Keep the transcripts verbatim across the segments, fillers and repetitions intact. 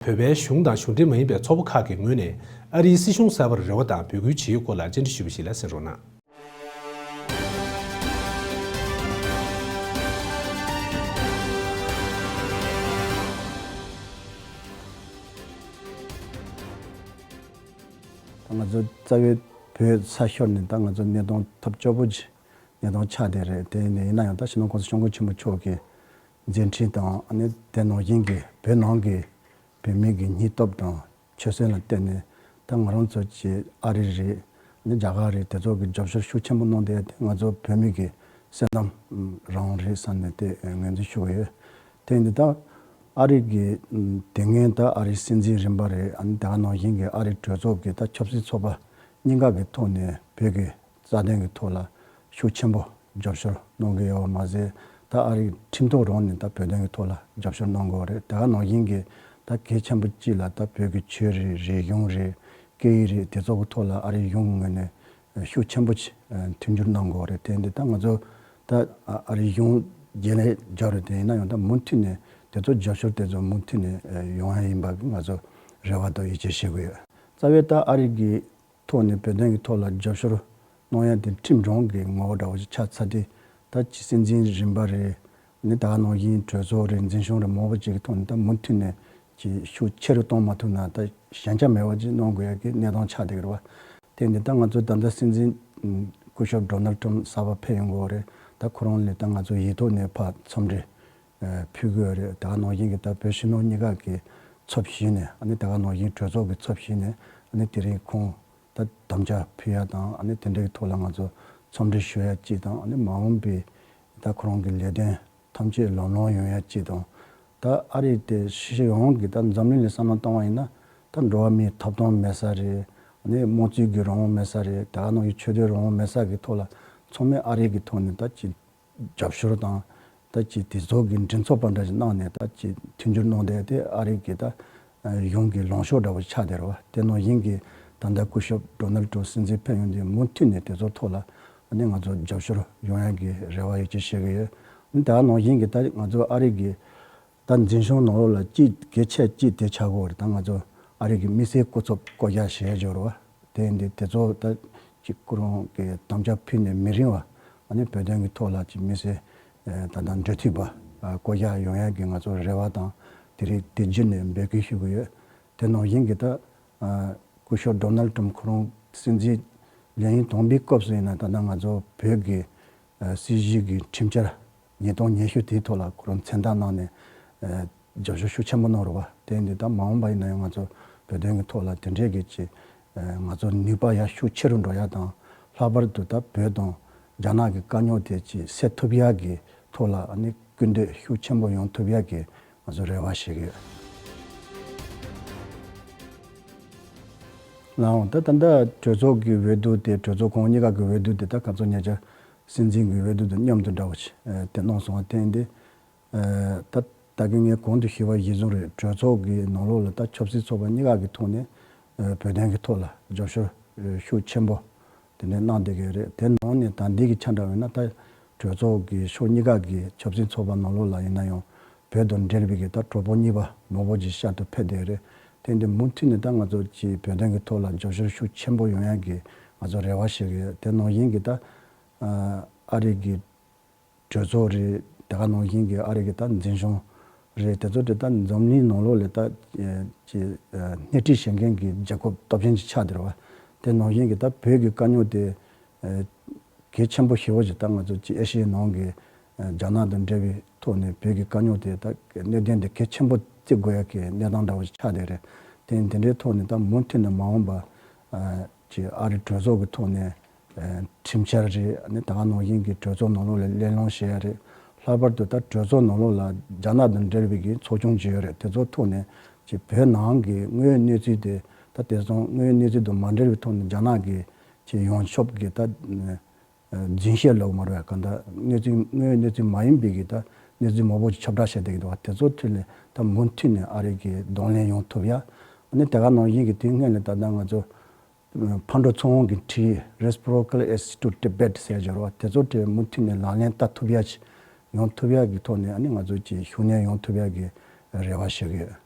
བོད་པའི་གཞུང་དང་གཞུང་འབྲེལ་མ་ཡིན་པའི་ཚོགས་པ་ཁག་གི་ངོས་ནས་ཨ་རིའི་སྲིད་གཞུང་གསར་པར་རེ་བ་དང་འབོད་སྐུལ་བྱེད་ཡུལ་སྐོར་ལ་བཅར་འདྲི་ཞུས་པ་ཞིག་ལ་གསན་རོགས་གནང་། ང་ཚོ་རྩ་བའི་བོད་ས་ཤོར་ནས་ད་ང་ཚོ་གནས་སྟངས་ཐབས་སྐྱོ་པོ་ཅིག་གནས་སྟངས་ཆགས་བསྡད་རེད། དེ་ཡིན་ན་ཡང་ད་སྤྱི་ནོར་༸གོང་ས་༸སྐྱབས་མགོན་ཆེན་པོ་མཆོག་གི་མཛད་འཕྲིན་དང་། ཨ་ནི་དེ་ནང་བཞིན་གྱི་བོད་ནང་གི་བོད་མི་གི་སྙིང་སྟོབས་དང་ཆོད་སེམས་ལ་བརྟེན་ནས་ད་ང་རང་ཚོ་གི་ཨ་རི་རེད། ཨ་ནི་རྒྱ་གར་རེད། དེ་ཚོ་གི་རྒྱབ་སྐྱོར་ཤུགས་ཆེན་པོ་གནང་བསྡད་དེ་ང་ཚོ་བོད་མི་གི་སེམས་ནང་རང་རེད་བསམ་ནས་དེ་ངོས་འཛིན་ཞུ་གི་ཡོད། དེ་ཡིན་དུས་ད་ཨ་རི་གི་དེ་སྔོན་ད་ཨ་རིའི་སྲིད་འཛིན་རིམ་པ་རེད། ཨ་ནི་དེ་ག་ནང་བཞིན་གྱི་ཨ་རིའི་གྲོས་ཚོགས་ཀྱི་ད་ཆབ་སྲིད་ཚོགས་པ་གཉིས་ཀ་གི་ཐོག་ནས་བོད་ཀྱི་རྩ་དོན་གྱི་ཐོག་ལ་ཤུགས་ཆེན་པོ་རྒྱབ་སྐྱོར་གནང་གི་ཡོད་པ་མ་ཟད། ད་ཨ་རིའི་ཁྲིམས་ཐོག་རང་ནས་ད་བོད་དོན་གྱི་ཐོག་ལ་རྒྱབ་སྐྱོར་གནང་དགོས་པ་རེད། དེ་ག་ནང་བཞིན་གྱི་ད་གལ་ཆེན་པོ་གཅིག་ལ་ད་བོད་ཀྱི་ཆོས་རེད། རིག་གཞུང་རེད། སྐད་ཡིག་རེད། དེ་ཚོ་གི་ཐོག་ལ་ཨ་རིའི་གཞུང་གི་ངོས་ནས་ཤུགས་ཆེན་པོ་ཅིག་མཐུན་འགྱུར་གནང་དགོས་པ་རེད། དེ་འདི་ད་ང་ཚོ་ད་ཨ་རིའི་གཞུང་རྗེས་ལ་འཇོག་རེད། དེ་ཡིན་ན་ཡང་ད་མུ་མཐུད་ནས་དེ་ཚོ་རྒྱབ་སྐྱོར་དེ་ཚོ་མུ་མཐུད་ནས་ཡོང་ཡ་ཡིན་པ་ང་ཚོ་རེ་བ་དང་ཡིད་ཆེས་བྱེད་དགོས་ཡོད། རྩ་བའི་ད་ཨ་རི་གི་ཐོག་ནས་བོད་དོན་གྱི་ཐོག་ལ་རྒྱབ་སྐྱོར་གནང་ཡ་དེ་ཁྲིམས་སྦྱོང་གི་ངོ་བོ་འདྲ་བོ་ཞིག་ཆགས་ཚར་ཏེ། ད་ཅི་སྲིད་འཛིན་རིམ་པ་རེད། ནི་ད་ག་ནང་བཞིན་གྲོས་ཚོགས་རེད། འཛིན་སྐྱོང་རེད། མང་པོ་ཅིག་གི་ཐོག་ནས་ད་མུ་མཐུད་ནས་ཅི་ཤུགས་ཆེ་རུ་གཏོང་མ་ཐུབ་ན་ད་ཞན་ཆ་མེད་པ་ཅིག་གནང་དགོས་ཡ་གི་གནས་སྟངས་ཆགས་བསྡད་ཀྱི་རེད་བ། དེ་ནི་ད་ང་ཚོ་ད་ལྟ་སྲིད་འཛིན་སྐུ་ཞབས་ཌོ་ནལ་ཊམ་གསར་པ་ཕེབས་ཡོང་གི་ཡོད་རེད། ད་ཁོ་རང་ལ་ད་ང་ཚོ་ཡིག་ཐོག་ནས་ཕར་འཚམས་འདྲི་ཕུལ་གྱི་ཡོད་རེད། ད་ག་ནང་བཞིན་གྱི་ད་བོད་ཕྱི་ནང་གཉིས་ཀ་གི་ཚབ་ཞུས་ནས། ཨ་ནི་ད་ག་ནང་བཞིན་གྲོས་ཚོགས་ཀྱི་ཚབ་ཞུས་ནས། ཨ་ནི་དེ་རིང་ཁོང་ད་དམ་བཅའ་ཕུལ་ཡ་དང་། ཨ་ནི་དེ་འདྲའི་ཐོག་ལ་ང་ཚོ་འཚམས་འདྲི་ཞུ་ཡ་གཅིག་དང་། ཨ་ནི་མ་འོངས་པའི་ད་ཁོ་རང་གི་ལས་དོན་ཐམས་ཅད་ལམ་ལྷོང་ཡོང་ཡ་གཅིག་དང་། ད་ཨ་རི་དེ་ཕྱི་ཕྱོགས་ཡོངས་ཀྱི་ད་འཛམ་གླིང་ལ་བསམ་བློ་བཏང་བ་ཡིན་ན། ད་འགྲོ་བ་མིའི་ཐོབ་ཐང་མེད་ས་རེད། ཨ་ནི་དམངས་གཙོའི་གི་རང་དབང་མེད་ས་རེད། ད་ག་ནང་བཞིན་ཆོས་དད་རང་དབང་མེད་ས་གི་ཐོག་ལ་ཚང་མས་ཨ་རི་གི་ཐོག་ནས་ད་ཅི་རྒྱབ་སྐྱོར་དང་། ད་ཅི་དེ་ཚོ་གི་མགྲིན་ཚབ་པ་འདྲ་ཞིག་གནང་ནས་ད་ཅི་མཐུན་འགྱུར་གནང་བསྡད་དེ། ཨ་རི་གི་ད་གཞུང་གི་ལངས་ཕྱོགས་འདྲ་བོ་ཆགས་བསྡད་རེད་བ། དེ་ནང་བཞིན་གྱི་ད་ལྟ་སྐུ་ཞབས་ཌོ་ནལ་ཊམ་སྲིད་འཛིན་ཕེབས་ཡོང་དུས་མུ་མཐུད་ནས་དེ་ཚོ་ཐོག་ལ་ཨ་ནི་ང་ཚོ་རྒྱབ་སྐྱོར་ཡོང་ཡ་གི་རེ་བ་ཡོད་ཅེས་བཤད་གི་ཡོད། ཨ་ནི་ད་ནང་བཞིན་གྱི་ད་ང་ཚོ་ཨ་རི་གི་ད་འཛིན་སྐྱོང་ནང་ལོགས་ལ་གཅིག་གལ་ཆེ་གཅིག་དེ་ཆགས་ཀྱི་ཡོད་རེད། ད་ང་ཚོ་ཨ་རི་གི་དམིགས་བསལ་སྐུ་ཚབ་བསྐོ་གཞག་བྱས་ཡོད་རེད་བ། དེ་ཡིན་དུས་དེ་ཚོ་ད་ཅིག་ཁོ་རང་གི་དམ་བཅའ་ཕུལ་ནས་མི་རིང་བ། ཨ་ནི་བོད་དོན་གྱི་ཐོག་ལ་ཅིག་དམིགས་བསལ་ད་ལྟ་འབྲེལ་མཐུད་པ་བསྐོ་གཞག་ཡོང་ཡ་གི་ང་ཚོ་རེ་བ་དང་། དེ་རིང་དེ་བརྒྱུད་ནས་འབོད་སྐུལ་ཞུ་གི་ཡོད། དེ་ནང་བཞིན་གྱི་ད་སྐུ་ཞབས་ཌོ་ནལ་ཊམ་ཁོ་རང་སྲིད་འཛིན་ལས་ཡུན་དང་པོའི་སྐབས་སུ་ཡིན་ན། ད་ལྟ་ང་ཚོ་བོད་ཀྱི་ཨ་སྲིད་བྱུས་ཀྱི་ཁྲིམས་འཆར་ཉིས་སྟོང་ཉི་ཤུ་དེའི་ཐོག་ལ་ཁོ་རང་མཚན་རྟགས་གནང་ནས། ཨ་རྒྱབ་སྐྱོར་ཤུགས་ཆེན་པོ་གནང་རེད་བ། དེ་འདི་ད་མ་འོངས་པ་ཡིན་ན་ཡང་ང་ཚོ་བོད་དོན་གྱི་ཐོག་ལ་དེ་འདྲའི་གི་ཅིག་ཨ་ང་ཚོ་ནུས་པ་ཡར་ཤུགས་ཆེ་རུ་འགྲོ་ཡ་དང་། ལྷག་པར་དུ་ད་བོད་དང་རྒྱ་ནག་གི་དཀའ་རྙོག་དེ་ཅིག་སེལ་ཐུབ་ཡ་གི་ཐོག་ལ་ཨ་ནི་སྐུལ་འདེད་ཤུགས་ཆེན་པོ་ཡོང་ཐུབ་ཡ་གི་ང་ཚོ་རེ་བ་བྱེད་ཀྱི་ཡོད། ལགས་འོང་། ད་ད་ལྟ་གྲོས་ཚོགས་ཀྱི་འོས་བསྡུ་དེ། གྲོས་ཚོགས་ཁོངས་གཉིས་ཀ་གི་འོས་བསྡུ་དེ་ད་ག་ཚོད་ཉེ་ཆར་སྲིད་འཛིན་གྱི་འོས་བསྡུ་དང་མཉམ་དུ་འདྲ་བོ་ཞིག་ཨ་དེ་གནང་སོང་བ། དེ་ཡིན་དུས་ཨ་ད་ད་གིན་ངས་གོང་དུ་ཞུས་པ་གཞིར་བཟུང་རེད། གྲོས་ཚོགས་ཀྱི་ནང་ལོགས་ལ་ད་ཆབ་སྲིད་ཚོགས་པ་གཉིས་ཀ་གི་ཐོག་ནས་ཨ་བོད་དོན་གྱི་ཐོག་ལ་རྒྱབ་སྐྱོར་ཨ་ཤུགས་ཆེན་པོ་དེ་འདྲ་གནང་བསྡད་ཀྱི་རེད། དེ་ནང་ནས་ད་འདི་གི་ཆ་འདྲ་བས་ན། ད་གྲོས་ཚོགས་ཀྱི་ཕྱོགས་གཉིས་ཀ་གི་ཆབ་སྲིད་ཚོགས་པ་ནང་ལོགས་ལ་ཡིན་ན་ཡང་བོད་དང་འབྲེལ་བའི་གི་ད་གྲོགས་པོ་གཉིས་པ་མང་པོ་ཅིག་ཤར་དུ་ཕེབས་བསྡད་རེད། དེ་འདི་མུ་མཐུད་ནས་ད་ང་ཚོ་ཀྱི་བོད་དོན་གྱི་ཐོག་ལ་རྒྱབ་སྐྱོར་ཤུགས་ཆེན་པོ་ཡོང་ཡ་གི་ང་ཚོ་རེ་བ་བྱེད་ཀྱི་ཡོད། དེ་ནང་བཞིན་གྱི་ད་ཨ་རི་གི་གྲོས་ཚོགས་རེད། དེ་ག་ནང་བཞིན་གྱི་ཨ་རི་གི་ད་འཛིན་སྐྱོང་རེད། དེ་ཚོ་དེ་ད་འཛམ་གླིང་ནང་ལོགས་ལ་ད་ཀྱི་སྣེ་ཁྲིད་བྱེད་མཁན་གྱི་རྒྱལ་ཁབ་སྟོབས་ཆེན་ཅིག་ཆགས་བསྡད་རེད་བ། དེ་ནང་བཞིན་གྱི་ད་བོད་ཀྱི་དཀའ་རྙོག་དེ་གལ་ཆེན་པོ་ཞེ་པོ་ཅིག་ད་ང་ཚོ་ཀྱི་ཨེ་ཤི་ཡའི་ནང་གི་རྒྱ་ནག་དང་འབྲེལ་བའི་ཐོག་ནས་བོད་ཀྱི་དཀའ་རྙོག་དེ་ད་གནད་དོན་དེ་གལ་ཆེན་པོ་བརྩི་དགོས་ཡ་གི་གནས་སྟངས་འདྲ་བོ་ཞིག་ཆགས་བསྡད་རེད། དེ་དེ་འདྲའི་ཐོག་ནས་ད་མུ་མཐུད་ནས་མ་འོངས་པ་ཀྱི་ཨ་རི་གྲོས་ཚོགས་ཀྱི་ཐོག་ནས། ཨ་ཁྲིམས་འཆར་རེད། ཨ་ནི་ད་ག་ནང་བཞིན་གྱི་གྲོས་ཚོགས་ནང་ལོགས་ལ་གླེང་སློང་བྱེད་ཡ་རེད། ལྷག་པར་དུ་ད་གྲོས་ཚོགས་ནང་ལོགས་ལ་རྒྱ་ནག་དང་འབྲེལ་བའི་གི་ཚོགས་ཆུང་ཅིག་ཡོད་རེད། དེ་ཚོ་ཐོག་ནས་ཀྱི་བོད་ནང་གི་དངོས་ཡོད་གནས་ཚུལ་དེ། ད་དེང་སང་དངོས་ཡོད་གནས་ཚུལ་དང་མ་འབྲེལ་བའི་ཐོག་ནས་རྒྱ་ནག་གི་ཀྱི་ཡོངས་ཁྱབ་ཀྱི་ད་ཨ་རྫུན་བཤད་ལབ་མ་རེད་ག་ད་གནས་ཚུལ་དངོས་ཡོད་གནས་ཚུལ་མ་ཡིན་པའི་གི་ད་གནས་ཚུལ་མང་པོ་ཅིག་ཁྱབ་བསྒྲགས་བྱས་བསྡད་ཀྱི་འདུག་བ། དེ་ཚོ་ཐོག་ནས་ད་མུ་མཐུད་ནས་ཨ་རི་གི་གདོང་ལེན་ཡོང་ཐུབ་ཡ། ཨ་ནི་དེ་ག་ནང་བཞིན་གྱི་དེ་སྔོན་ལ་ད་ལྟ་ང་ཚོ། ཕར་འགྲོ་ཚུར་འོང་གི་treaty, reciprocal access to Tibet ཟེར་ཡ་ཅིག་ཡོད་རེད་བ། དེ་ཚོ་དེ་མུ་མཐུད་ནས་ལག་ལེན་བསྟར་ཐུབ་ཡ་ཅིག་ཡོང་ཐུབ་ཡ་གི་ཐོག་ནས། ཨ་ནི་ང་ཚོ་ཀྱི་ཤུགས་སྣོན་ཡོང་ཐུབ་ཡ་གི་རེ་བ་ཞུ་གི་ཡོད།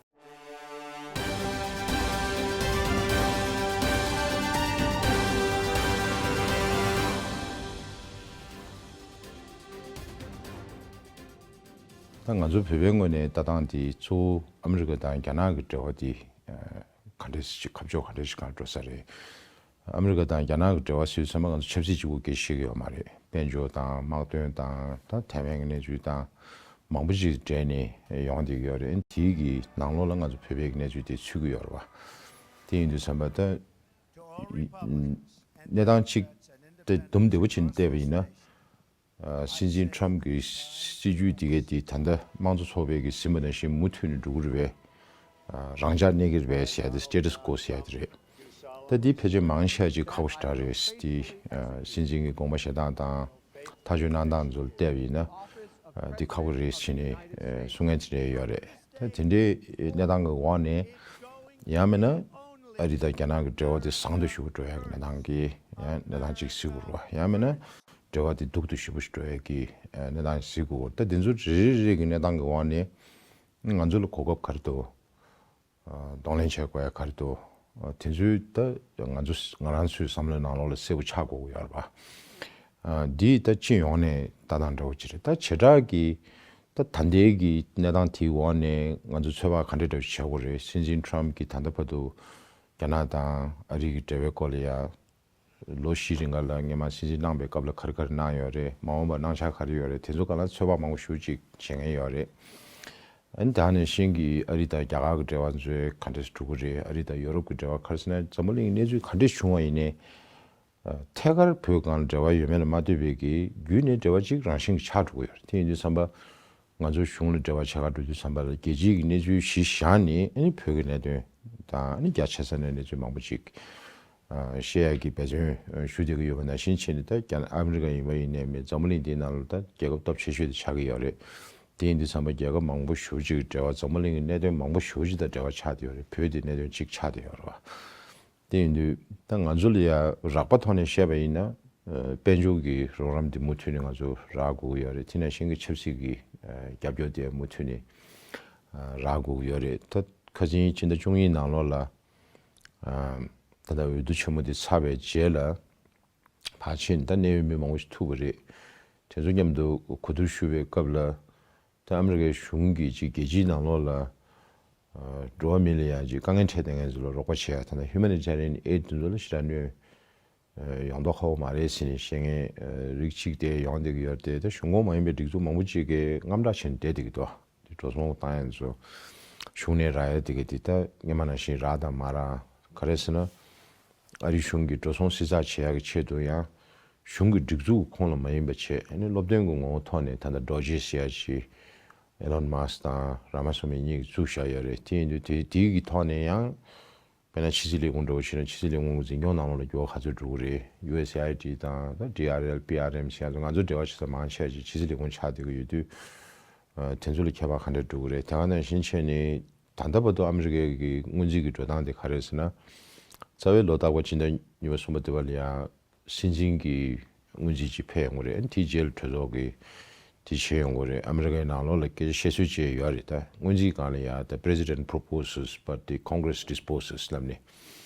ད་ང་ཚོ་བོད་པའི་ངོས་ནས་ལྟ་སྟངས་དེ་གཙོ་བོ་ཨ་མི་རི་ཀ་དང་རྒྱ་ནག་གི་འབྲེལ་བ་དེ་ག་འདྲས་ཤིག་ཁ་ཕྱོགས་ག་འདྲས་ཤིག་གང་འགྲོ་ས་རེད། ཨ་མི་རི་ཀ་དང་རྒྱ་ནག་གི་འབྲེལ་བ་ཟེར་དུས་ཙམ་པ་ང་ཚོ་ཆབ་སྲིད་གཅིག་པུ་སྐད་ཆ་བཤད་ཀྱི་ཡོད་མ་རེད། དཔལ་འབྱོར་དང་དམག་དོན་དང་ད་ཐའེ་ཝན་གྱི་གནས་ཚུལ་དང་མང་པོ་ཞིག་འབྲེལ་ནས་ཡོང་བསྡད་ཀྱི་ཡོད་རེད། དེའི་གི་ནང་ལོགས་ལ་ང་ཚོ་བོད་པའི་གནས་ཚུལ་དེ་ཚུད་ཀྱི་ཡོད་རེད་བ། དེ་ཡིན་དུས་ཙམ་པ་ད་གནས་སྟངས་གཅིག་དེ་དུམ་བདེ་པོ་བྱས་ནས་བལྟས་པ་ཡིན་ན། སྲིད་འཛིན་ཁྲམ་གྱི་སྲིད་ཇུས་དེ་གས་དེ་ད་ལྟ་དམངས་གཙོ་ཚོགས་པའི་གི་ཟིན་པ་ནང་བཞིན་མུ་མཐུད་ནས་འགྲོ་གི་རེད་པས། རང་འཇགས་གནས་ཀྱི་རེད་པས་ཟེར་ཡ་དེ་སི་ཊེ་ཊས་ཀོ་ཟེར་ཡ་དེ་རེད། ད་འདི་ཕལ་ཆེར་མང་ཆེ་བ་ཅིག་ཁག་པོ་ཞེ་དྲག་རེད། དེ་སྲིད་འཛིན་གྱི་དགོངས་པ་བཞེས་སྟངས་དང་ཐག་གཅོད་གནང་སྟངས་ཚོ་ལ་བལྟས་པ་ཡིན་ན་འདི་ཁག་པོ་རེད་ཟེར་ནས་གསུང་མཁན་དེ་འདྲ་ཡོད་རེད། ད་དེ་འདྲའི་གནས་སྟངས་ཀྱི་འོག་ནས་ཡང་མིན་ན་ཨ་རི་དང་རྒྱ་ནག་གི་འབྲེལ་བ་དེ་བཟང་དུ་ཞུ་འགྲོ་ཡ་གི་གནས་སྟངས་ཀྱི་ཡང་གནས་སྟངས་ཅིག་གཟིགས་དགོས་རེད་བ། ཡང་མིན་ན་འབྲེལ་བ་དེ་སྡུག་ཏུ་ཞེ་པོ་ཞིག་འགྲོ་ཡས་ཀྱི་གནས་སྟངས་ཤིག་གཟིགས་དགོས། ད་དེ་ཚོ་རེ་རེ་རེ་གི་གནས་སྟངས་ཀྱི་འོག་ནས་ང་ཚོ་ལ་གོ་སྐབས་ག་རེ་འདུག་གདོང་ལེན་བྱེད་དགོས་ཡ་ག་རེ་འདུག་དེ་ཚོའི་ད་ང་ཚོ་ང་རང་ཚོའི་བསམ་བློའི་ནང་ལོགས་ལ་གསལ་པོ་ཆགས་དགོས་ཀྱི་ཡོད་རེད་པ། འདིས་ད་སྤྱི་ཡོངས་ནས་ལྟ་སྟངས་འདྲ་བོ་ཅིག་རེད། ད་བྱེ་བྲག་གི་ད་ད་ལྟའི་གི་གནས་སྟངས་དེའི་འོག་ནས་ང་ཚོ་ཚོད་དཔག་ག་འདྲ་འདྲ་བོ་བྱེད་དགོས་རེད། སྲིད་འཛིན་ཁྲམ་གྱིས་ད་ལྟ་བར་དུ་རྒྱ་ནག་དང་ཨ་རི་གི་འབྲེལ་བའི་སྐོར་ལ་ཡ། ལོ་བཞི་རིང་ག་ལ་སྔོན་མ་སྲིད་འཛིན་གནང་པའི་སྐབས་ལ་ག་རེ་ག་རེ་གནང་ཡོད་རེད། མ་འོངས་པར་གནང་འཆར་ག་རེ་ཡོད་རེད། དེ་ཚོ་སྒང་ལ་ཚོད་དཔག་མང་པོ་ཞེ་པོ་ཅིག་བྱེད་མཁན་ཡོད་རེད། ཨ་ནི་ད་ནང་བཞིན་གྱི་ཨ་རི་དང་རྒྱ་གར་གྱི་འབྲེལ་བ་ཚོ་ག་འདྲས་འགྲོ་གི་རེད། ཨ་རི་དང་ཡོ་རོབ་ཀྱི་འབྲེལ་བ་ག་རེ་ཟེར་ན་འཛམ་བུ་གླིང་གི་གནས་ཚུལ་ག་འདྲས་བྱུང་བ་ཡིན་ནའི། ཐད་ཀར་བོད་སྒང་ལ་འབྲེལ་བ་ཡོད་མེད་ལ་མ་ལྟོས་པའི་གི་བརྒྱུད་ནས་འབྲེལ་བ་ཅིག་རང་བཞིན་གྱི་ཆགས་འགྲོ་གི་ཡོད་རེད། དེ་ཡིན་དུས་ཙམ་པ། ང་ཚོ་གཞུང་ལ་འབྲེལ་བ་བྱེད་གར་འགྲོ་དུས་ཙམ་པ་ལ་རྒྱལ་སྤྱིའི་གི་གནས་ཚུལ་གཞི་བཞག་ནས་ཨ་ནི་བོད་ཀྱི་གནད་དོན་དང་ཨ་ནི་རྒྱ་ཆེ་ས་ནས་གནས་ཚུལ་མང་པོ་ཅིག་ཨ་བཤད་ཡ་གི་འབད་བརྩོན་ཞུ་བསྡད་ཀྱི་ཡོད་པ་ནང་བཞིན་བྱས་ནས། ད་རྒྱ་ནག་ཨ་མི་རི་ཀ་ཡིན་པ་ཡིན་ནའི་མིན་འཛམ་བུ་གླིང་འདིའི་ནང་ལ་ད་རྒྱལ་ཁབ་སྟོབས་ཆེ་ཤོས་དེ་ཆགས་ཀྱི་ཡོད་རེད། དེ་ཡིན་དུས་ཙམ་པ་རྒྱལ་ཁབ་མང་པོ་ཞེ་པོ་ཅིག་གི་འབྲེལ་བ་འཛམ་བུ་གླིང་གི་གནད་དོན་མང་པོ་ཞེ་པོ་ཅིག་དང་འབྲེལ་བ་ཆགས་བསྡད་ཡོད་རེད། བོད་དེ་གནད་དོན་གཅིག་ཆགས་བསྡད་ཡོད་རེད་བ། དེ་ཡིན་དུས་ད་ང་ཚོ་ལ་ཡ་རགས་པ་ཐོག་ནས་བཤད་པ་ཡིན་ན། དཔལ་འབྱོར་གྱི་རོགས་རམ་འདི་མུ་མཐུད་ནས་ང་ཚོ་རག་དགོས་ཀྱི་ཡོད་རེད། དེ་ནང་བཞིན་གྱི་ཆབ་སྲིད་ཀྱི་རྒྱབ་སྐྱོར་དེ་མུ་མཐུད་ནས་རག་དགོས་ཀྱི་ཡོད་རེད། ད་ཁ་སང་ཕྱི་ཟླ་བཅུ་གཉིས་ནང་ལོགས་ལ་ད་ལྟ་འོས་བསྡུ་ཆེན་མོ་དེ་ཚར་བའི་རྗེས་ལ་ཕར་ཕྱིན་ད་གནད་ཡོད་མི་མང་པོ་ཞིག་ཐུག་པ་རེད། དེ་ཚོ་མཉམ་དུ་གོ་བསྡུར་ཞུ་བའི་སྐབས་ལ། ད་ཨ་མི་རི་ཀའི་གཞུང་གིས་ཅིག་རྒྱལ་སྤྱིའི་ནང་ལོགས་ལ་འགྲོ་བ་མི་ལ་ཡང་ཅིག་དཀའ་ངལ་འཕྲད་བསྡད་མཁན་ཚོ་ལ་རོགས་པ་བྱེད་ཡ། ད་ལྟ་ཧིའུ་མ་ནི་ཊེ་རི་ཡན་ཨེ་ཌི་དེ་ཚོ་ལ་ཞེ་དྲག་གནོད་ཡོང་མདོག་ཁ་པོ་མ་རེད་ཟེར་ནས་བཤད་མཁན་རིགས་གཅིག་དེ་ཡོང་བསྡད་ཀྱི་ཡོད་རེད་དེ། ད་གཞུང་ཁོངས་མ་ཡིན་པའི་སྒྲིག་འཛུགས་མང་པོ་ཅིག་གིས་དངངས་སྐྲག་བྱས་ནས་བསྡད་བསྡད་ཀྱི་འདུག་དེ་འགྲོ་སོང་བཏང་ཡ་ཚོ་གཞུང་ནས་རག་ཡ་དེ་ག་དེ་ད་སྔོན་མ་ནང་བཞིན་རག་དང་མ་རག་ག་རེ་ཟེར་ན། ཨ་རི་གཞུང་གིས་འགྲོ་སོང་བསྲི་ཚགས་བྱེད་ཡག་གི་ཆེད་དུ་ཡང་གཞུང་གི་སྒྲིག་འཛུགས་ཁོངས་ལ་མ་ཡིན་པ་བྱས། ཨ་ནི་སློབ་སྟོན་གྱི་ངོ་བོ་ཐོག་ནས་ད་ལྟ་ཌོ་ཇི་ཟེར་ཡ་ཅིག་ཨེ་ལོན་མཱ་སི་དང་ར་མ་སཱ་མི་གཉིས་ཀྱིས་བཙུགས་བཞག་ཡོད་རེད། དེ་ཡིན་དུས་དེ་དེའི་གི་ཐོག་ནས་ཡང་དཔེར་ན་ཕྱི་སྲིད་ལས་ཁུངས་འདྲ་བོ་བྱས་ན་ཕྱི་སྲིད་ལས་ཁུངས་ཀྱི་འཛིན་སྐྱོང་ནང་ལོགས་ལ་འགྱུར་བ་ག་ཚོད་འགྲོ་གི་རེད། ཡུ་ཨེས་ཨེ་ཨའི་ཌི་དང་ད་ཌི་ཨར་ཨེལ་པི་ཨར་ཨེམ་ཟེར་ཡ་ཚོ་ང་ཚོ་འབྲེལ་བ་བྱེད་ས་མང་ཆེ་བ་ཅིག་ཕྱི་སྲིད་ལས་ཁུངས་ཆགས་བསྡད་ཀྱི་ཡོད་དུས། ཨ་དེ་ཚོ་ལ་ཁྱད་པར་ག་འདྲ་འགྲོ་གི་རེད། དེ་ག་ནང་བཞིན་བྱས་ནས་ད་ལྟ་བར་དུ་ཨ་མི་རི་ཀའི་གི་སྔོན་རྩིས་ཀྱི་འགྲོ་སྟངས་དེ་ག་རེ་རེད་ཟེར་ན། རྩ་བའི་ལོ་རྟག་པར་སྤྱི་ཟླ་གཉིས་པ་གསུམ་པ་དེ་བ་ལ་ཡ་སྲིད་འཛིན་གྱི་སྔོན་རྩིས་ཅིག་ཕེབས་ཡོང་གི་རེད། ཨ་ནི་དེའི་རྗེས་ལ་གྲོས་ཚོགས་ཀྱི་དེ་བྱེད་ཡོང་གི་རེད། ཨ་མི་རི་ཀའི་ནང་ལོགས་ལ་སྐད་ཆ་བཤད་སྲོལ་ཅིག་ཡོད་རེད། ད་སྔོན་རྩིས་སྒང་ལ་ཡ་ད་president proposes but the Congress disposes ལབ་ནས།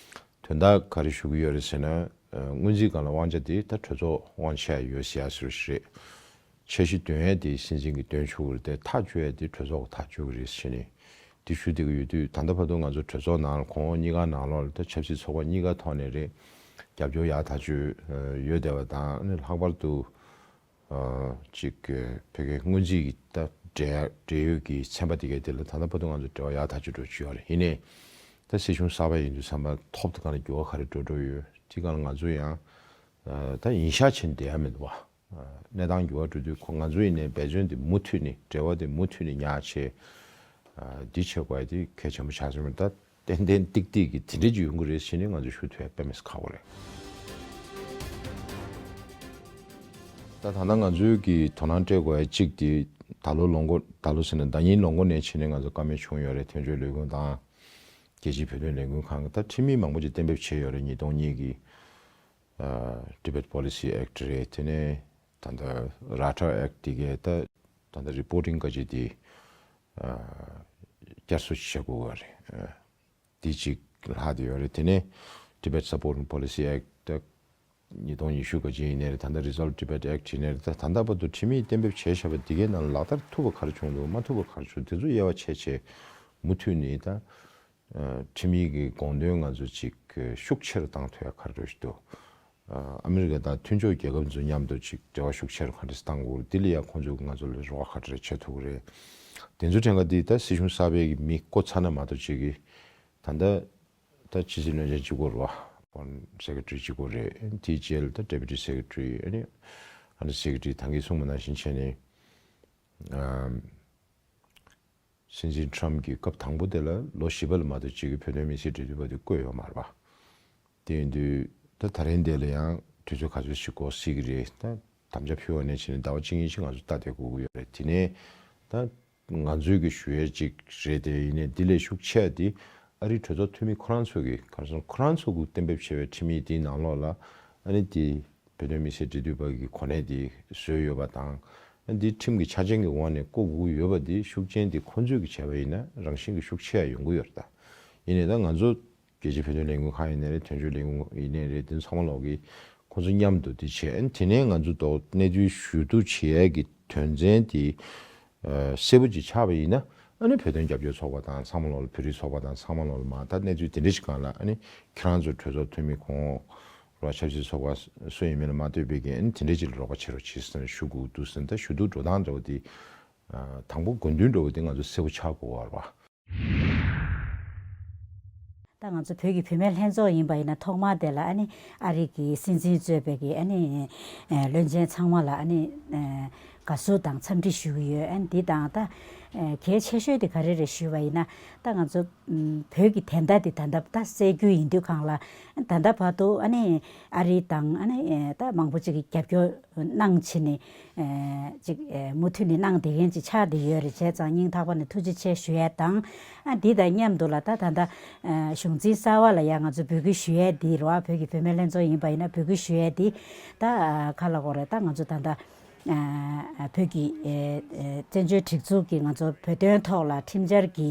དོན་དག་ག་རེ་ཞུ་གི་ཡོད་རེད་ཟེར་ན། ཨ་སྔོན་རྩིས་སྒང་ལ་དབང་ཆ་དེ་ད་གྲོས་ཚོགས་དབང་ཆ་ཡོད་ཟེར་ཡ་ཟེར་བ་ཞིག་རེད། འཆར་གཞི་འདོན་ཡས་དེ་སྲིད་འཛིན་གྱིས་འདོན་ཆོག་གི་རེད་དེ། ཐག་གཅོད་ཡས་དེ་གྲོས་ཚོགས་ཀྱིས་ཐག་གཅོད་ཀྱི་རེད་ཟེར་ནས་དེ་ཞུ་བསྡད་ཀྱི་ཡོད་དུས། ད་ལྟ་བར་དུ་ང་ཚོ་གྲོས་ཚོགས་ནང་ལ་གོང་འོག་གཉིས་ཀ་ནང་ལོགས་ལ་ད་ཆབ་སྲིད་ཚོགས་པ་གཉིས་ཀ་ཐོག་ནས་རེད། རྒྱབ་སྐྱོར་ཡག་ཐག་ཆོད་ཡོད་བསྡད་པ་དང་། ཨ་ནི་ལྷག་པར་དུ་ཨ་ཅིག་བོད་སྐད་སྔོན་རྩིས་ཀྱི་ད་འབྲེལ་འབྲེལ་ཡོད་ཀྱི་ཚན་པ་དེ་གས་དེ་ལ་ད་ལྟ་བར་དུ་ང་ཚོ་འབྲེལ་བ་ཡག་ཐག་ཆོད་འགྲོ་བཞིན་ཡོད་རེད། ཡིན་ནའི་ད་སྲིད་གཞུང་གསར་པ་ཡིན་དུས་ཙམ་པ་ཐོབ་ཐང་ལ་འགྱུར་བ་ག་རེ་འགྲོ་འགྲོ་ཡོད། དེ་སྒང་ལ་ང་ཚོ་ཡང་ཨ་ད་ཡིན་ཤག་བྱས་ནས་བསྡད་ཡ་མི་འདུག་བ། གནས་སྟངས་འགྱུར་བ་འགྲོ་དུས་ཁོ་ང་ཚོ་ཡིན་ནའི་འབད་བརྩོན་དེ་མུ་མཐུད་ནས་འབྲེལ་བ་དེ་མུ་མཐུད་ནས་ཉར་བྱས། འདི་བྱེད་དགོས་ཡ་དེ་གལ་ཆེན་པོ་ཆགས་སོང་། ད་ཏན་ཏན་ཏིག་ཏིག་གི་དེ་འདྲས་ཅིག་ཡོང་གི་རེད་ཟེར་ནས་ང་ཚོ་ཞུ་ཐུབ་ཡ་དཔེ་མི་སྲིད་ཁག་པོ་རེད། ད་ད་ལྟ་ང་ཚོའི་གི་དོ་སྣང་སྤྲད་དགོས་ཡ་གཅིག་དེ་ད་ལོ་ལོ་འགོ། ད་ལོ་ཟེར་ན་ཟླ་ཉིན་ལོ་འགོ་ནས་བྱས་ནས་ང་ཚོ་བཀའ་མོལ་བྱུང་ཡོད་རེད། དོན་གཅོད་ལས་ཁུངས་དང་རྒྱལ་སྤྱིའི་བོད་དོན་ལས་འགུལ་ཁང་གི་ད་ཁྲིམས་མི་མང་པོ་ཅིག་གཏན་འབེབས་བྱས་ཡོད་རེད། ཉིས་སྟོང་གཉིས་ཀྱི་ཨ་Tibet Policy Act རེད། དེ་ནས་ད་ལྟ་Rata Act དེ་གས་ད་ད་ལྟ་reporting ག་ཅིག་དེ་ཨ་བསྐྱར་གསོ་བྱེད་དགོས་པ་རེད། ཨ་དེ་གཅིག་ལྷག་བསྡད་ཡོད་རེད། དེ་ནས་Tibet Supporting Policy Act ད་ ཉིས་སྟོང་ཉི་ཤུ་ག་ཅིག་ཡིན་ནའི་རེད། ད་ལྟ་Resolve Tibet Act ཡིན་ནའི་རེད། ད་ད་ལྟ་བར་དུ་ཁྲིམས་ཡིག་གཏན་འབེབས་བྱས་བཞག་པ་འདི་གའི་ནང་ལག་བསྟར་ཐུབ་པ་ག་རེ་བྱུང་འདུག་མ་ཐུབ་པ་ག་རེ་བྱུང་། དེ་ཚོ་དབྱེ་བ་ཕྱེ་བྱས་མུ་མཐུད་ནས་ད་ཁྲིམས་ཡིག་གི་དགོངས་དོན་ང་ཚོ་ཅིག་ཤུགས་ཆེ་རུ་བཏང་ཐུབ་ཡ་ག་རེ་འདུག་ཨ་མི་རི་ཀ་དང་མཐུན་ཕྱོགས་རྒྱལ་ཁབ་ཚོ་མཉམ་དུ་ཅིག་འབྲེལ་བ་ཤུགས་ཆེ་རུ་ག་འདྲ་བཏང་དགོས། འདི་ལ་ཡང་ཁོང་ཚོས་ང་ཚོ་ལ་རོགས་ག་འདྲ་བྱེད་ཐུབ་ཀྱི་རེད། དེ་ཚོ་དྲན་ག་འདི་ད་སྲིད་གཞུང་གསར་པའི་མི་བསྐོ་ཚར་ན་མ་གཏོགས་ཅིག་གི་ད་ལྟ་ད་ཕྱི་སྲིད་བློན་ཆེན་གཅིག་པོ་རེད་བ། Foreign Secretary གཅིག་པོ་རེད། དེའི་རྗེས་ལ་ད་Deputy Secretary ཨ་ནི་Under Secretary ད་གིན་གསུངས་པ་ནང་བཞིན་བྱས་ནས་ཨམ། སྲིད་འཛིན་ཊམ་གྱི་སྐབས་དང་པོ་དེ་ལ་ལོ་བཞི་པ་ལ་མ་གཏོགས་གཅིག་གི་བོད་དོན་མི་སེར་འབྲེལ་མཐུད་པ་དེ་བསྐོས་ཡོད་མ་རེད་པ། དེ་ཡིན་དུས་ད་ད་རིང་དེ་ལ་ཡང་དུས་ཚོད་ག་ཚོད་ཞིག་འགོར་སྲིད་ཀྱི་རེད། ད་དམ་བཅའ་ཕུལ་བ་ནས་བྱས་ནས་ཟླ་བ་གཅིག་གཉིས་ཤིག་ང་ཚོ་ལྟ་བསྡད་དགོས་ཀྱི་ཡོད་རེད། དེ་ནས་ད་ང་ཚོའི་གི་ཞུ་ཡས་ཅིག་རེད་དེ། ཡིན་ནའི་འདི་ལས་ཤུགས་ཆེ་བ་དེ་ཨ་རིའི་གྲོས་ཚོགས་འཐུས་མི་ཁོ་རང་ཚོ་གི་ག་རེ་ཟེར་ཁོ་རང་ཚོ་གིས་གཏན་འབེབས་བྱས་པའི་ཁྲིམས་ཡིག་དེའི་ནང་ལོགས་ལ་ཨ་ནི་དེ། བོད་དོན་མི་སེར་འབྲེལ་མཐུད་པ་གི་གོ་གནས་དེ་བཟོས་ཡོད་པ་དང་། འདི་ཁྲིམས་ཀྱི་ཆ་རྐྱེན་གྱི་འོག་ནས་བསྐོ་དགོས་ཀྱི་ཡོད་པ་འདི་ཤུགས་རྐྱེན་དེ་ཁོང་ཚོས་ཀྱི་བྱས་པ་ཡིན་ན་རང་བཞིན་གྱི་ཤུགས་ཆེ་ཡ་ཡོང་གི་ཡོད་རེད་ད། ཡིན་ནའི་ད་ང་ཚོ་རྒྱལ་སྤྱིའི་བོད་དོན་ལས་འགུལ་ཁང་ཡིན་ནའི་རེད། དོན་གཅོད་ལས་འགུལ་ཡིན་ནའི་རེད། དེ་ཚང་མ་ལོག་གི་ཁོང་ཚོ་མཉམ་དུ་དེ་བྱས། དེ་ནས་ང་ཚོ་ཐོག་གནས་ཚུལ་ཞུ་གཏུག་བྱེད་ཡ་གི་དོན་ཚན་དེ་གསལ་པོ་ཅིག་ཆགས་པ་ཡིན་ན། ཨ་ནི་བོད་དོན་རྒྱབ་སྐྱོར་ཚོགས་པ་དང་ཚང་མ་ལོག་ལ། བོད་རིགས་ཚོགས་པ་དང་ཚང་མ་ལོག་ལ་མ་ད་གནས་ཚུལ་དེ་འདྲ་ཞིག་སྒང་ལ་ཨ་ནི་ཁྱེད་རང་ཚོ་གྲོས་ཚོགས་འཐུས་མི་གོང་འོག་ཆབ་སྲིད་ཚོགས་པ་སུ་ཡིན་མིན་ལ་མ་ལྟོས་པའི་གི་ཨ་ནི་དེ་འདྲ་ཅིག་ལ་རོགས་པ་བྱེད་རོགས་བྱེད་ཟེར་ནས་ཞུ་དགོས་འདུག་ཟེར་ན། ད་ཞུ་གཏུག་འགྲོ་སྟངས་འདྲ་བོ་དེ་དང་པོ་དགོས་འདུན་འདྲ་བོ་དེ་ང་ཚོ་གསལ་པོ་ཆགས་དགོས་པ་རེད་པ། ད་ང་ཚོ་བོད་ཀྱི་བུད་མེད་ལྷན་ཚོགས་ཡིན་པ་ཡིན་ན་ཐོག་མར་དེ་ལ་ཨ་ནི་ཨ་རི་གི་སྲིད་འཛིན་གཙོས་པའི་གི་ཨ་ནི་ཨེ་བློན་ཆེན་ཚང་མ་ལ་ཨ་ནི་ཨེ་དགའ་བསུ་དང་འཚམས་འདྲི་ཞུ་གི་ཡོད། ཨ་ནི་འདི་དང་ད་ཨེ་གལ་ཆེ་ཤོས་དེ་ག་རེ་རེད་ཞུས་པ་ཡིན་ན། ད་ང་ཚོ་ཨམ་བོད་ཀྱི་བདེན་མཐའ་དེ་ད་ལྟ་ད་གསལ་རྒྱུ་ཡིན་དུས་སྒང་ལ། ད་ལྟ་བར་དུ་ཨ་ནི་ཨ་རི་དང་ཨ་ནི་ཨེ་ད་མང་པོ་ཅིག་གིས་རྒྱབ་སྐྱོར་གནང་བྱས་ནས། ཨེ་ཅིག་ཨེ་མུ་མཐུད་ནས་གནང་བསྡད་མཁན་ཅིག་ཆགས་བསྡད་ཡོད་རེད། བྱས་ཙང་སྙིང་ཐག་པ་ནས་ཐུགས་རྗེ་ཆེ་ཞུ་ཡ་དང་། ཨ་འདི་དང་མཉམ་དུ་ལ་ད་ད་ལྟ་ཨ་གཞུང་འཛིན་གསར་པ་ལ་ཡང་ང་ཚོ་འབོད་སྐུལ་ཞུ་ཡ་འདི་རེད་བ། བོད་ཀྱི་བུད་མེད་ལྷན་ཚོགས་ཡིན་པ་ཡིན་ན་འབོད་སྐུལ་ཞུ་ཡ་འདི་ད་ཨ་ག་ལབ་དགོས་རེད། ད་ང་ཚོ་ད་ལྟ་ཨ་བོད་ཀྱི་ཨེ་ཨེ་བཙན་བྱོལ་སྒྲིག་འཛུགས་ཀྱི་ང་ཚོ་བོད་དོན་ཐོག་ལ་ཁྲིམས་འཆར་གྱི་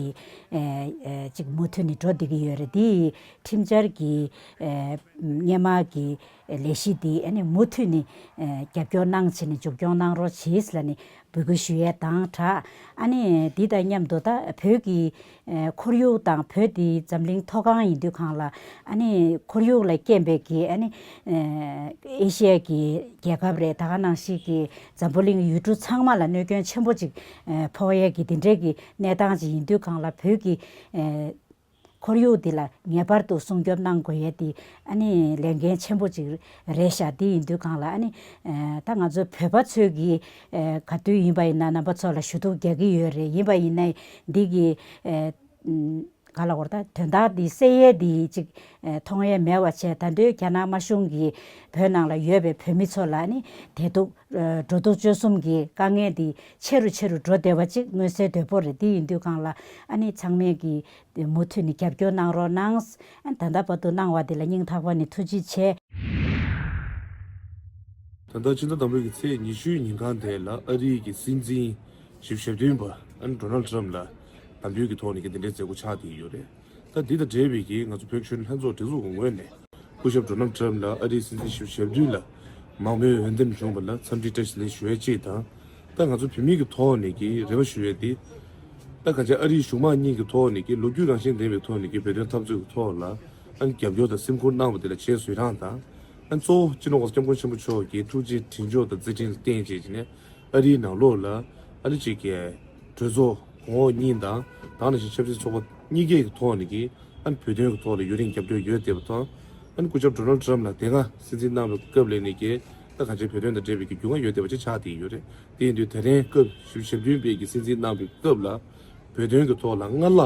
ཨེ་ཨེ་ཅིག་མུ་མཐུད་ནས་འགྲོ་བསྡད་ཀྱི་ཡོད་རེད། འདི་ཁྲིམས་འཆར་གྱི་ཨེ་སྔོན་མ་གི་ལས་གཞི་འདི་ཨ་ནི་མུ་མཐུད་ནས་ཨེ་རྒྱབ་སྐྱོར་གནང་བྱས་ནས་མཇུག་སྐྱོང་གནང་རོགས་གྱིས་ལབ་ནས་འབོད་སྐུལ་ཞུ་ཡས་དང་སྦྲགས། ཨ་ནི་འདི་དང་མཉམ་དུ་ད་བོད་ཀྱི་ཨེ་ཁོར་ཡུག་དང་བོད་འདི་འཛམ་གླིང་མཐོ་སྒང་ཡིན་དུས་སྒང་ལ། ཨ་ནི་ཁོར་ཡུག་ལ་རྐྱེན་པས་ཀྱི་ཨ་ནི་ཨེ་ཨེ་ཤི་ཡ་གི་རྒྱལ་ཁབ་རེད། ད་ག་ནང་བཞིན་གྱི་འཛམ་བུ་གླིང་ཡུལ་གྲུ་ཚང་མ་ལ་གནོད་སྐྱོན་ཆེན་པོ་ཅིག་ཨེ་ཕོག་ཡས་ཀྱི་འདི་འདྲས་ཀྱི་གནས་སྟངས་ཅིག་ཡིན་དུས་སྒང་ལ། བོད་ཀྱི་ཨེ་ཁོར་ཡུག་འདི་ལ་ངེས་པར་དུ་སྲུང་སྐྱོབ་གནང་དགོས་ཡས་འདི་ཨ་ནི་ལས་འགན་ཆེན་པོ་ཅིག་རེད་ཤག་འདི་ཡིན་དུས་སྒང་ལ་ཨ་ནི་ཨེ་ད་ང་ཚོ་བོད་པ་ཚོས་ཀྱིས་ཨེ་ག་དུས་ཡིན་པ་ཡིན་ན་རྣམ་པ་ཚོ་ལ་ཞུ་གཏུག་རྒྱག་གི་ཡོད་རེད། ཡིན་པ་ཡིན་ན་འདི་གི་ཨེ་ག་ལབ་དགོས་རེད། ད་དོན་དག་འདི་སེལ་ཡས་འདི་ཅིག་ཨེ་མཐོང་ཡས་མེད་པ་བྱས། ད་དུང་རྒྱ་ནག་དམར་གཞུང་གིས་བོད་ནང་ལ་ཡོད་པའི་བོད་མི་ཚོ་ལ་ཨ་ནི་བདེ་སྡུག་ཨེ་འགྲོ་འདུག་སྤྱོད་གསུམ་གྱི་དཀའ་ངལ་འདི་ཆེ་རུ་ཆེ་རུ་འགྲོ་བསྡད་པ་ཅིག་མངོན་གསལ་དོད་པོ་རེད། འདི་ཡིན་དུས་སྒང་ལ་ཨ་ནི་ཚང་མས་ཀྱིས་མུ་མཐུད་ནས་རྒྱབ་སྐྱོར་གནང་རོགས་གནང་། ཨ་ད་ལྟ་བར་དུ་གནང་བ་འདི་ལ་སྙིང་ཐག་པ་ནས་ཐུགས་རྗེ་ཆེ། ད་ལྟ་ཕྱི་ཟླ་དང་པོའི་གི་ཚེས་ཉི་ཤུའི་ཉིན་གང་དེ་ལ་ཨ་རིའི་གི་སྲིད་འཛིན་བཞི་བཅུ་ཞེ་བདུན་པ་ཨ་ནི་ཌོ་ནལ་ཊམ་ལ་ལམ་བུའི་གི་ཐོག་ནས་གི་འདི་འདྲའི་མཛད་སྒོ་ཆགས་བསྡད་ཡོད་རེད། ད་འདི་དང་འབྲེལ་བའི་གི་ང་ཚོ་བོད་གཞོན་ལྷན་ཚོགས་སྒྲིག་འཛུགས་ཀྱི་ངོས་ནས་སྐུ་ཞབས་ཌོ་ནལ་ཊམ་ལ་ཨ་རིའི་སྲིད་འཛིན་བཞི་བཅུ་ཞེ་བདུན་ལ་མང་མོས་འོས་འདེམས་བྱུང་བ་ལ་འཚམས་འདྲི་བཀྲ་ཤིས་བདེ་ལེགས་ཞུ་ཡ་གཅིག་དང་། ད་ང་ཚོ་བོད་མི་གི་ཐོག་ནས་ཀྱི་རེ་བ་ཞུ་ཡས་དེ། ད་ག་ཅི་ཨ་རིའི་གཞུང་མང་གཉིས་ཀྱི་ཐོག་ནས་ཀྱི་ལོ་རྒྱུས་རང་བཞིན་ལྡན་པའི་ཐོག་ནས་ཀྱི་བོད་དོན་འཐབ་རྩོད་ཀྱི་ཐོག་ལ་ཨ་ནི་རྒྱབ་སྐྱོར་དང་སེམས་ཁུར་གནང་བ་དེ་ལ་ཆེད་བཟོས་རང་དང་། ཨ་ནི་གཙོ་བོ་སྤྱི་ནོར་༸གོང་ས་༸སྐྱབས་མགོན་ཆེན་པོ་མཆོག་གི་ཐུགས་རྗེ་དྲིན་ཕྱོགས་དང་མཛད་འཕྲིན་ལ་བརྟེན་བྱས་ཀྱི་ནས་ཨ་རིའི་ནང་ལོགས་ལ་ཨ་ནི་ཅིག་གི་གྲོས་ཚོགས་གོང་འོག་གཉིས་དང་། དེ་ནང་བཞིན་ཆབ་སྲིད་ཚོགས་པ་གཉིས་ཀའི་ཐོག་ནས་ཀྱི་ཨ་ནི་བོད་དོན་གྱི་ཐོག་ལ་ཡུན་རིང་རྒྱབ་སྐྱོར་ཡོད་བསྡད་པ་དང་། ཨ་ནི་སྐུ་ཞབས་ཌོ་ནལ་ཊམ་ལ་དེ་སྔ་སྲིད་འཛིན་གནང་བའི་སྐབས་ལ་ནས་ཀྱི་ད་ག་ཅི་བོད་དོན་དང་འབྲེལ་བའི་གི་རྒྱུས་མངའ་ཡོད་བསྡད་པ་ཅིག་ཆགས་བསྡད་ཡོད་རེད། དེ་ཡིན་དུས་དེ་རིང་སྐབས་བཞི་བཅུ་ཞེ་བདུན་པའི་གི་སྲིད་འཛིན་གནང་བའི་སྐབས་ལ་བོད་དོན་གྱི་ཐོག་ལ་སྔར་ལ་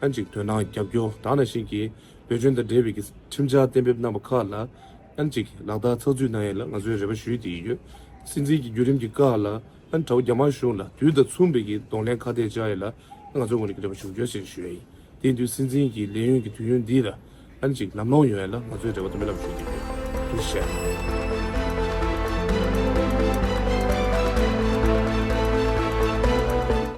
ཨ་ནི་ཅིག་དོ་སྣང་རྒྱབ་སྐྱོར། དེ་ནང་བཞིན་གྱི་བོད་དོན་དང་འབྲེལ་བའི་གི་ཁྲིམས་འཆར་གཏན་འབེབས་གནང་བ་ཁག་ལ་ཨ་ནི་ཅིག་ལག་བསྟར་ཚགས་ཚུད་གནང་ཡས་ལ་ང་ཚོས་རེ་བ་ཞུས་བསྡད་ཡོད། སྲིད་འཛིན་གྱི་བརྒྱུད་རིམ་གྱི་སྐབས་ལ་ཨ་ནི་དགྲ་བོ་རྒྱ་དམར་གཞུང་ལ་དུས་དང་མཚུངས་པའི་གི་གདོང་ལེན་ཁ་གཏད་བཅག་ཡས་ལ་ང་ཚོའི་ངོས་ནས་ཀྱི་རེ་བ་ཞུ་རྒྱུ་ཞེས་ཞུ་ཡ་ཡིན། དེ་ཡིན་དུས་སྲིད་འཛིན་གྱི་ལས་ཡུན་གྱི་དུས་ཡུན་འདི་ལ་ཨ་ནི་ཅིག་ལམ་ལྷོང་ཡོང་ཡས་ལ་ང་ཚོས་རེ་བ་དང་སྨོན་ལམ་ཞུ་གི་ཡོད། ཐུགས་རྗེ་ཆེ།